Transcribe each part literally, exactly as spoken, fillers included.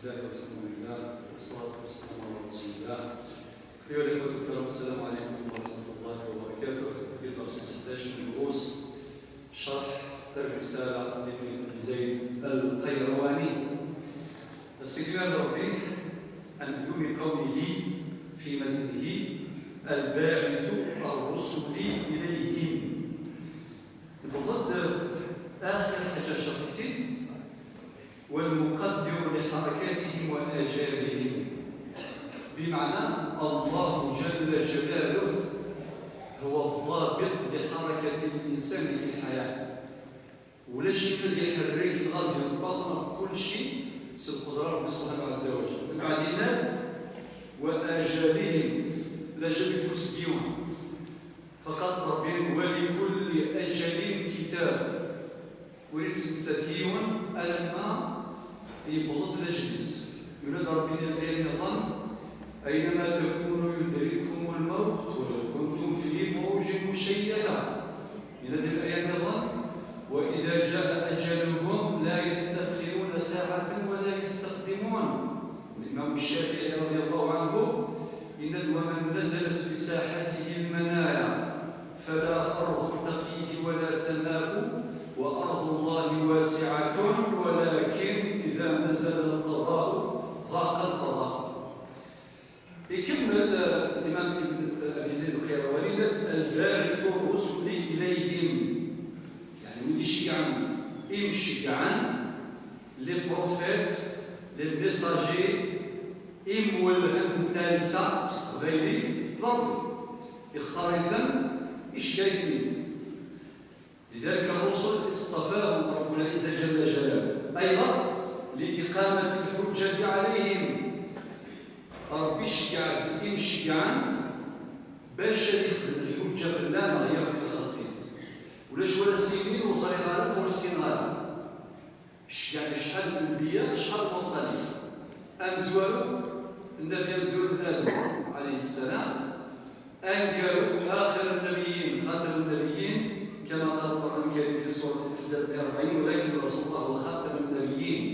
بسم الله والحمد لله والصلاة والسلام على رسول الله. أيها الإخوة الكرام، السلام عليكم ورحمة الله وبركاته. في درس سداش من دروس شرح الرسالة لابن أبي زيد القيرواني. السيدنا ربي عن مفهوم قوله في متنه: الباعث الرسل إليهم. Yebḍa-d axir ḥaǧa شخصي: والمقدر لحركاتهم وآجالهم. بمعنى، الله جل جلاله هو الضابط لحركة الإنسان في الحياة. Ulac win ad iḥerrek neɣ ad yebṭeṭ neɣ kulci s lqudra n Ṛebbi subḥanahu ɛezza wa jell. Mbeɛd yenna-d: وآجالهم, lajal ur yeffut deg yiwen. Faqat Ṛebbi: ولكل أجل كتاب. Ur yettmettat yiwen alamma yewweḍ-d lajal-is. Yenna-d Ṛebbi di laya nniḍen: أينما تكونوا يدرككم الموت ولو كنتم في بروج مشيدة. Yenna-d di laya nniḍen: وإذا جاء أجلهم لا يستأخرون ساعة ولا يستقدمون. الإمام الشافعي رضي الله عنه yenna-d: ومن نزلت بساحته المنايا فلا أرض تقيه ولا سماء، وأرض الله واسعة، ولكن إذا نزل القضاء ضاق الفضاء. Ikemmel, eh, Imam Ibn Abi Zayd al-Qayrawani: الباعث الرسل إليهم. Yeɛni, wid iceggɛen, imceggɛen, les prophètes, les messagers, imwellhen n talsa s teqbaylit, d Ṛebbi. Ixtar-iten, iceggeɛ-iten-id. لذلك الرسل اصطفاهم رب العزة جل جلاله. أيضا لإقامة الحجة عليهم. Ṛebbi iceggeɛ-d imceggɛen bac ad ixdem lḥuǧǧa fell-aneɣ yakk lxelq-is. Ulac wala s-yinin ur ẓriɣ ara, ur ssineɣ ara. Ceggɛen acḥal n lenbiya, acḥal n lmursalin. Amezwaru, nnabi amezwaru n Adem, ɛalayhi ssalam. Aneggaru, آخر النبيين، خاتم النبيين، كما قال القرآن الكريم في سورة الأحزاب مية وأربعين: ولكن رسول الله وخاتم النبيين.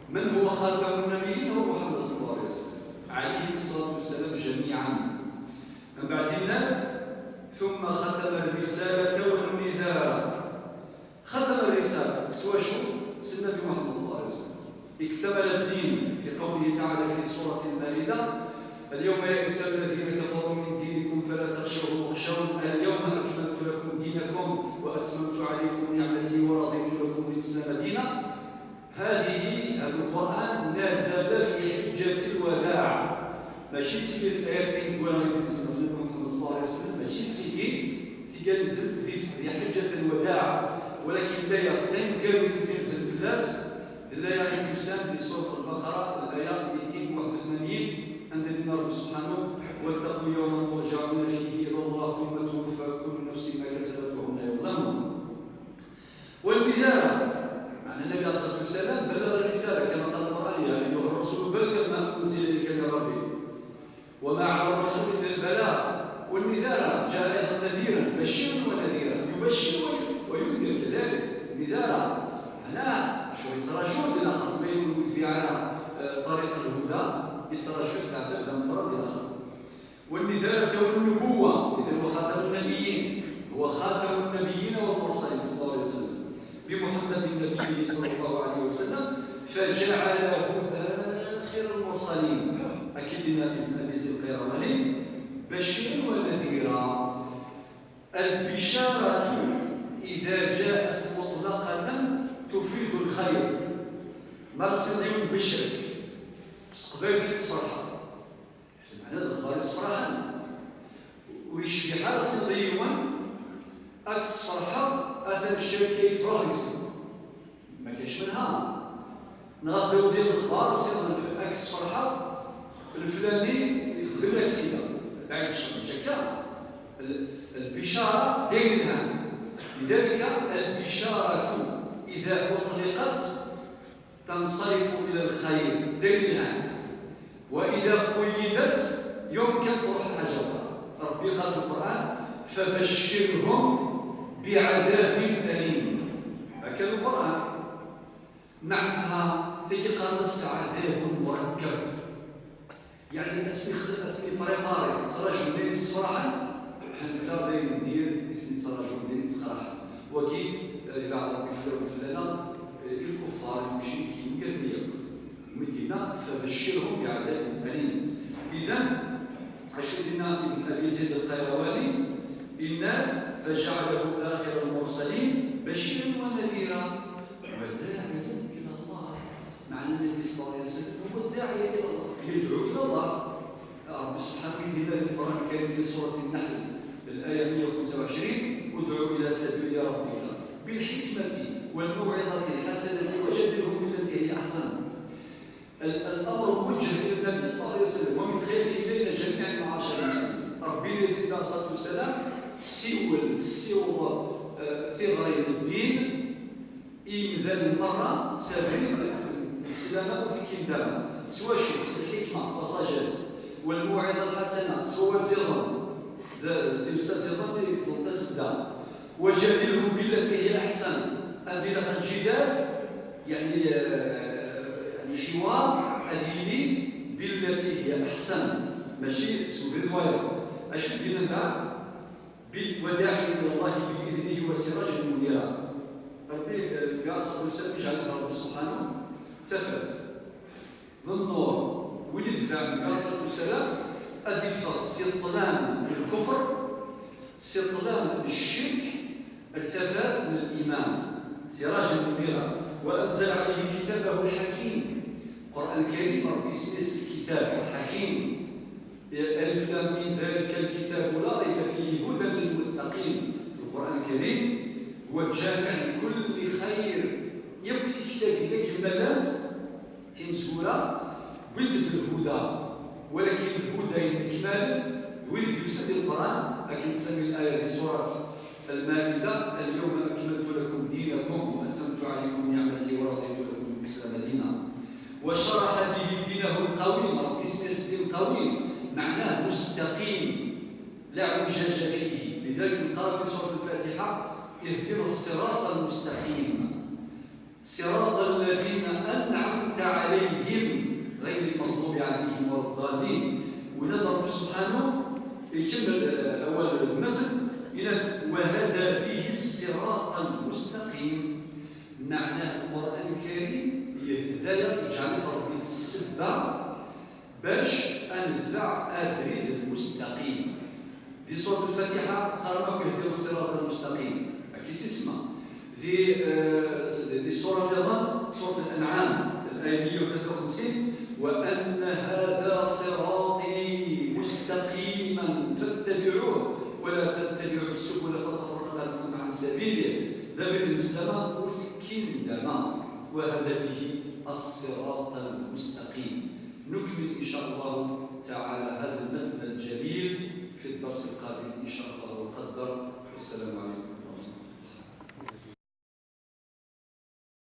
من هو خاتم النبيين؟ هو محمد صلى الله عليه وسلم، عليهم الصلاة والسلام جميعا. Mbeɛd yenna-d: ثم ختم الرسالة والنذار. ختم الرسالة s wacu? S Nnabi Muḥemmed صلى الله عليه وسلم. اكتمل الدين في قوله تعالى في سورة المائدة: اليوم يئس الذين كفروا من دينكم فلا تخشوهم واخشون اليوم أكملت لكم دينكم وأتممت عليكم نعمتي ورضيت لكم الإسلام دينا. هذه، هذا القرآن نزل في حجة الوداع. Mačči d tigi d ayat i yewwi Nnbi Muḥemmed صلى الله عليه وسلم, mačči d tigi, tigi nzelt di, di ḥeǧǧat lwadaɛ, walakin laya taneggarut i d-inzel fell-as, d laya i d-yusan di surat Lbaqara, laya mitin waḥed u tmanyin, anda d-yenna Ṛebbi subḥanahu: واتقوا يوما ترجعون فيه إلى الله ثم توفى كل نفس ما كسبت وهم لا يظلمون. والنذارة، معنى النبي عليه الصلاة والسلام بلغ الرسالة كما قال القرآن: يا أيها الرسول بلغ ما أنزل إليك من ربك وما على الرسول إلا البلاغ. والنذارة جاء أيضا نذيرا، بشيرا ونذيرا، يبشر وينذر كذلك. النذارة معناها شو يتراجعون إلى خاطر ما يولوا في على، آه، طريق الهدى، يتراجعوا في العذاب ذنب إلى خاطر. والنذارة والنبوة، إذن هو خاتم النبيين، هو خاتم النبيين والمرسلين صلى الله عليه وسلم، بمحمد نبيه صلى الله عليه وسلم، فجعله آخر المرسلين. أكيد لنا ابن أبي زيد القيرواني: بشيرا ونذيرا. البشارة إذا جاءت مطلقة تفيد الخير. Ma s-yenniḍ yiwen: "Becrek", s teqbaylit ad tesferḥeḍ. Meɛna d lexbar yessefraḥen. Ur yecbiḥ ara s-yenniḍ yiwen ad tesferḥeḍ, atan ccak-ik truḥ deg-sent. Ma kac menha. Neɣ ad s-d-tawiḍ yiwen lexbar s-yenniḍ ad tesferḥeḍ, leflani yexdem laksida. Bɛid ccr, mačči akka. L-, lbicara d ayen yelhan. لذلك البشارة إذا أطلقت تنصرف إلى الخير، d ayen yelhan. وإذا قيدت يمكن تروح لحاجة أخرى. ربي قال في القرآن: "فبشرهم بعذاب أليم". هكذا القرآن. معناتها Tagi qqaren-as عذاب مركب. Yeɛni asmi xdem, asmi préparé, ttraǧun ayen yessefraḥen, netta d ayen n dir i ten-yettraǧun, d ayen yettqerḥen. Wagi, eh, ibeɛɛed Rebbi fell-awen, fell-aneɣ, eh, i lkuffar, i lmucrikin, i wid-nni akk. Mi d-yenna, فبشرهم بعذاب أليم. Idan, acu d-yenna Ibn Abi Zayd al-Qayrawani? Yenna-d: فجعله آخر المرسلين بشيرا ونذيرا وداعيا إلى الله. Meɛna Nnbi صلى الله عليه وسلم هو الداعي إلى الله، يدعو إلى الله. Ṛebbi subḥanahu wa taɛala yenna di Lqur'an Lkarim fi surat Nnaḥl, الآية مية وخمسة وعشرين: ادع إلى سبيل ربك بالحكمة والموعظة الحسنة وجادلهم بالتي هي أحسن. ال-، الأمر موجه إلى النبي صلى الله عليه وسلم ومن خلاله إلينا جميعا معاشر المسلمين. Ṛebbi yenna-as عليه الصلاة والسلام: siwel, ssiweḍ, eh, tiɣri n ddin i yimdanen merra, s abrid n sslama ur tekkin dama. S wacu? S lḥikma, la sagesse, والموعظة الحسنة, s wawal ziḍen, d, d tilsa ziḍen i yefḍen tasedda. وجادلهم بالتي هي أحسن, anda ilaq lǧidal, yeɛni, eh, yeɛni lḥiwar, ad yili بالتي هي أحسن, mačči s ubrid wayeḍ. Acu d-yenna mbeɛd? Bi-, وداعيا إلى الله بإذنه وسراجا منيرا. Ṛebbi, eh, Nnbi ṣalla Llahu ɛalayhi wa sallam, ijeɛl-it Ṛebbi subḥanahu d tafat, d nnur. Win itebɛen Nnbi ṣalla Llahu ɛalayhi wa sallam ad iffeɣ si ṭṭlam n lkufr, si ṭṭlam n ccirk, ar tafat n liman. سراجا منيرا. وأنزل عليه كتابه الحكيم. Lqur'an Lkarim, Ṛebbi isemma-yas Lkitab Lḥakim. ألف لام ميم ذلك الكتاب لا ريب فيه هدى للمتقين. Lqur'an Lkarim هو الجامع لكل خير. Yakk tiktabin akken ma llant, timezwura, wwint-d lhuda. Walakin lhuda yennekmalen d win i d-yusan di Lqur'an, akken tesɛa الآية di surat Al-Ma'idah: اليوم أكملت لكم دينكم وأتممت عليكم نعمتي ورضيت لكم الإسلام دينا. وشرح به دينه القويم، Ṛebbi isemma-yas ddin qawim, meɛnah mustaqim, la اعوجاج فيه. لذلك نقرأ في سورة الفاتحة: اهدنا الصراط المستقيم. صراط الذين أنعمت عليهم غير المغضوب عليهم ولا الضالين. Win-a Ṛebbi subḥanahu ikemmel, eh, awal n lmetn, yenna-d: وهدى به الصراط المستقيم. Meɛna Lqur'an Lkarim yehda-yaɣ, yeǧɛel-it Ṛebbi d ssebba bac ad netbeɛ abrid lmustaqim. Di surat Lfatiḥa teqqarem akk: اهدنا الصراط المستقيم. Akka i s-isemma. Di, eh, di, di sura nniḍen, surat Lanɛam, الآية مية وثلاثة وخمسين: وأن هذا صراطي مستقيما فاتبعوه ولا تتبعوا السبل فتفرق بكم عن سبيله. D abrid n sslama ur tekkin dama. وهدى به الصراط المستقيم. نكمل إن شاء الله تعالى هذا المتن الجليل في الدرس القادم إن شاء الله وقدر. والسلام عليكم.